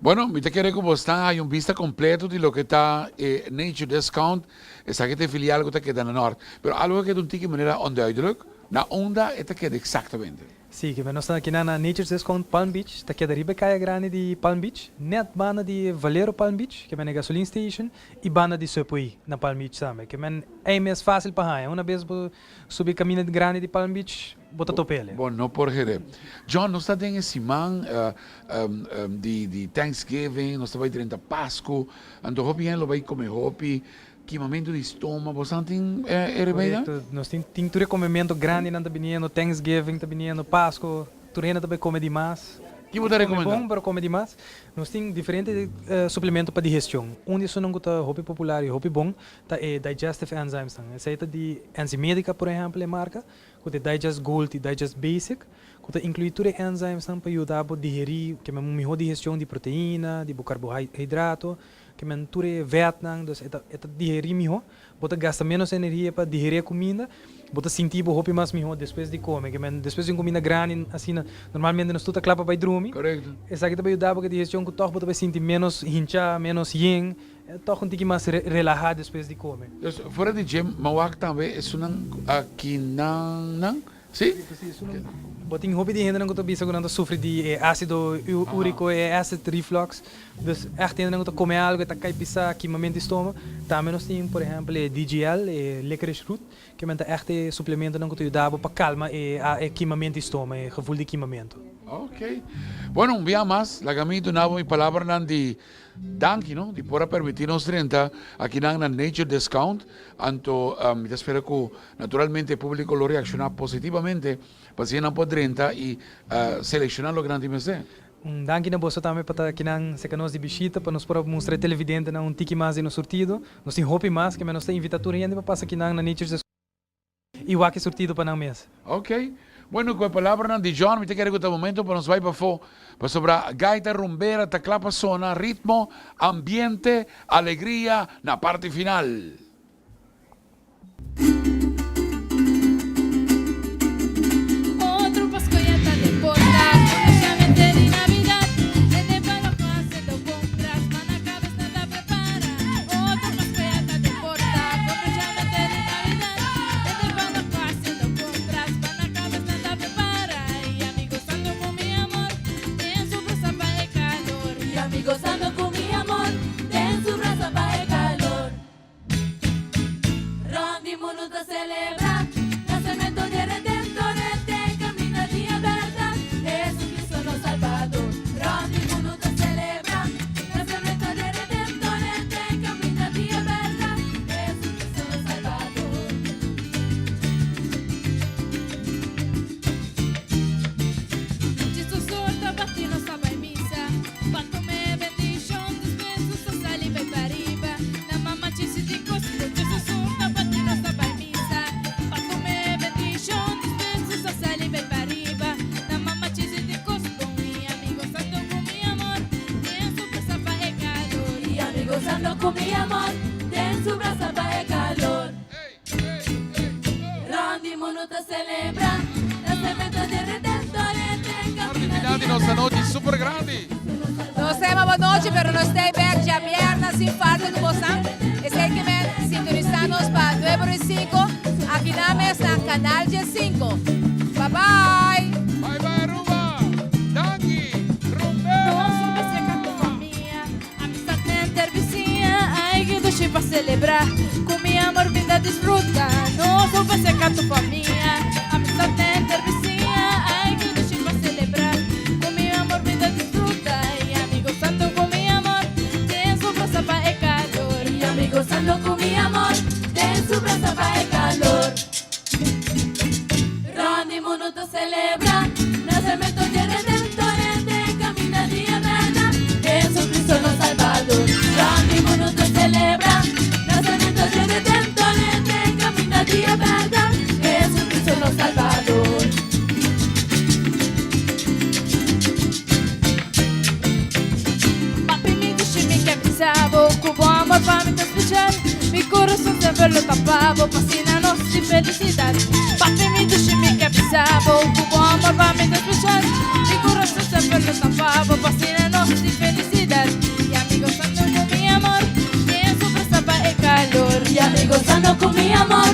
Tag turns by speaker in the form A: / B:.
A: Bueno, mi ta kere ku bo sta haña un bista kompleto di loke ta e Nature Discount. Esaki ta e filial ku ta keda na Nort. Pero algu a keda un tiki manera onduidelijk, na unda e ta keda eksaktamente?
B: Sí, ke nos ta aki na Nature's Discount Palm Beach, ta keda riba e kaya grandi di Palm Beach, nèt banda di Valero Palm Beach, ke men e gasolin station, i banda di Subway na Palm Beach tambe. Ke men ei mes fásil pa haña. Una bes bo subi kaminda grandi di Palm Beach, bo ta topa el.
A: Bo no por hede. John, nos ta den e siman di Thanksgiving, nos ta bai drenta Pasku, anto hopi hende lo bai kome hopi, kimamentu di stoma, bo sa tin e rebeinan?
B: Korekto, nos tin tin tur e komementu grandinan ta biniendo, Thanksgiving ta biniendo, Pasku, tur hende ta bai kome dimas.
A: Ki bo ta
B: Kome
A: rekomendá?
B: bon, pero kome dimas. Nos tin diferente suplemento pa digestion. Un di esunnan ku ta hopi popular i hopi bon ta e digestive enzymesnan. Esei ta di Enzymedica, por ehèmpel, e marka. Ku ta e Digest Gold i Digest Basic, ku ta inkluí tur e enzymesnan pa yuda bo digerí, ke men un mihó digestion di proteina, di bo karbohidrato, ke men tur e vètnan, dus e ta e ta digerí mihó. Bo ta gasta ménos energia pa digerí e kuminda, bo ta sinti bo hopi mas mihó despues di kome. Ke men despues di un kuminda grandi asina, normalmente nos tur ta kla pa bai drumi. Esaki ta bai yuda bo ku e digestion ku tòg bo ta bai sinti ménos hinchá, ménos yen. Tòg un tiki mas relahá despues di kome.
A: Dus fuera di dje m'a wak tambe esunnan akinan, si?
B: Si, esunnan. Bo tin hopi di hendenan ku ta bisa ku nan ta sufri di e ásido úriko, e acid reflux. Dus ègt hendenan ku ta kome algu e ta kai pisá, kimamentu di stoma. Tambe nos tin por ehèmpel e DGL, e licorice root, ke men ta ègt e suplementonan ku ta yuda bo pa kalma e e kimamentu di stoma, e gevoel di kimamentu.
A: Ok. Bueno, un bia mas, laga mi duna bo mi palabranan di Danki no di por a permiti nos drenta akinan na Nature Discount, anto mi ta spera cu naturalmente e publico lo reacciona positivamente pa asina nan por drenta y selecciona loke nan tin mester.
B: Un danki na boso tambe pa ta akinan cerca nos di bishita pa nos por a mustra e televidentenan un tiki mas di nos surtido. Nos tin hopi mas, keme nos ta invita tur hende pa pasa akinan na Nature's Discount. I wak e surtido pa nan mes.
A: Ok. Bueno, ku e palabranan di John mi ta kere ku ta momento pa nos bai pafó, pasobra gaita rumbera ta kla pa sona, ritmo, ambiente, alegria na parti final.
C: Otro Pasco ya ta den porta, Conociamente di Navidad, Hende pa loco haciendo compras, Pa na cabes nan ta prepara. Otro Pasco ya ta den porta, Conociamente di Navidad, Hende pa loco haciendo compras, Pa na cabes nan ta prepara. Y ami gozando cu mi amor, Den su brasa pa e calor. Y ami gozando cu mi amor, Den su brasa pa e calor. Rond di mundu ta celebra Nacemento di e Redentor E camina di e berdad Jesucristo nos Salvador Rond di mundu ta celebra Nacemento di e Redentor E camina di e berdad Jesucristo nos Salvador Jesus sol ta bati nos ta bai misa Pa tuma e bendicion Despues nos ta sali bai pariba Na mama chisi tin cos cu Jesus sol ta bati nos ta bai misa Pa tuma e bendicion Despues nos ta sali bai pariba Na mama chisi tin cos bon Mi ami gozando cu mi amor Den su brasa pa e calor Mi ami gozando cu mi amor Den su brasa pa e calor. Rond di mundu ta celebra Nacemento di Redentor E
A: Parti final di nos anochi super grandi.
D: Nos ta yama bo nochi pero nos ta bek djabièrnè sin falta ku bosan. Esei ke men sintonisá nos pa nuebe ora i sinku aki nan mes na Kanal diesinko. Bye bye!
A: Bye bye Aruba! Danki! Rumbera!
C: Nos un bes ku famia. Amistad menter bisiña, ay ki dushi pa celebra Cu mi amor brinda disfruta Nos ofrece ca tu famia Amistad menter bisiña, ay ki dushi pa celebra Cu mi amor brinda disfruta Y ami gozando cu mi amor Den su brasa pa e calor Y ami gozando cu mi amor Den su brasa pa e calor Rond di mundu ta celebra Nacemento di e Redentor Hende camina di e berdad Jesucristo nos Salvador Rond di mundu ta celebra Nacemento di e Redentor Hende camina di e berdad Jesucristo nos Salvador Papi mi dushi mi ke bisa bo Ku bo amor pa mi ta special Mi corazon semper lo ta pa bo Pa asina nos tin felicidad Papi mi dushi mi ke bisa bo Ku bo amor pa mi ta special Mi corazon semper lo ta pa bo Pa asina nos tin felicidad. Mi gozando cu mi amor.